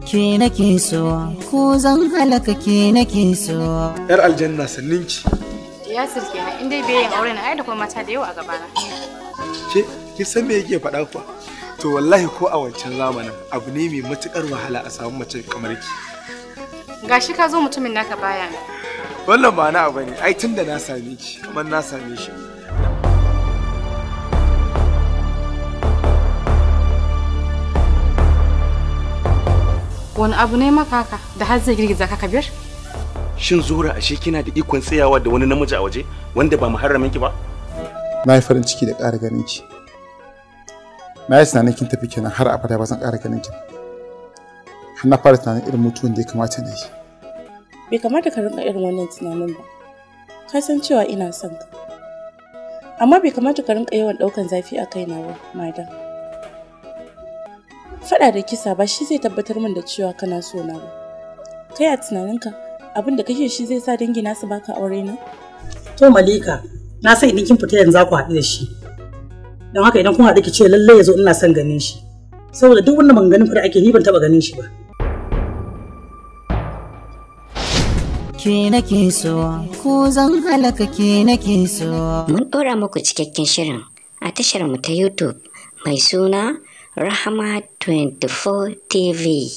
Ke nake so, ko zan halaka ke nake so. Yar aljanna sanninki. Yasir kenan, in dai bai yin aure na ai da kuma mata da yawa a gabana. Ke ki san me yake faɗa kuwa? To wallahi ko a wancan zamanin abu ne mai matukar wahala a samu mace kamar ki. Gashi ka zo mutumin naka baya ne. Wannan ba na abu ne, ai tunda na same ki kamar na same shi. Wani abu ne maka haka da har zai girgiza ka, Kabir? Shin Zuhura ashe kina da ikon tsayawa da wani namiji a waje wanda ba muharramin ki ba? Na yi farin ciki da ƙara ganin ki. Na yi tunanin kin tafi kenan har abada ba zan ƙara ganin ki. Har na fara tunanin irin mutuwan da ya kamata na yi. Bai kamata ka rinka irin wannan tunanin ba. Ka san cewa ina son ka. Amma bai kamata ka rinka yawan ɗaukan zafi a kaina ba, madam. Faɗa da kisa ba shi zai tabbatar min da cewa kana so na ba. Kai a tunaninka abin da kake shi zai sa dangi na su baka aure na? To Malika, na san idan kin fita yanzu za ku haɗu da shi. Don haka idan kun haɗu ki ce lallai ya zo ina son ganin shi. Saboda duk wannan maganganun fa da ake ni ban taɓa ganin shi ba. Ke nake so, ko zan halaka ke nake so. Mun ɗora muku cikakken shirin a tashar mu ta YouTube mai suna Rahama 24 TV.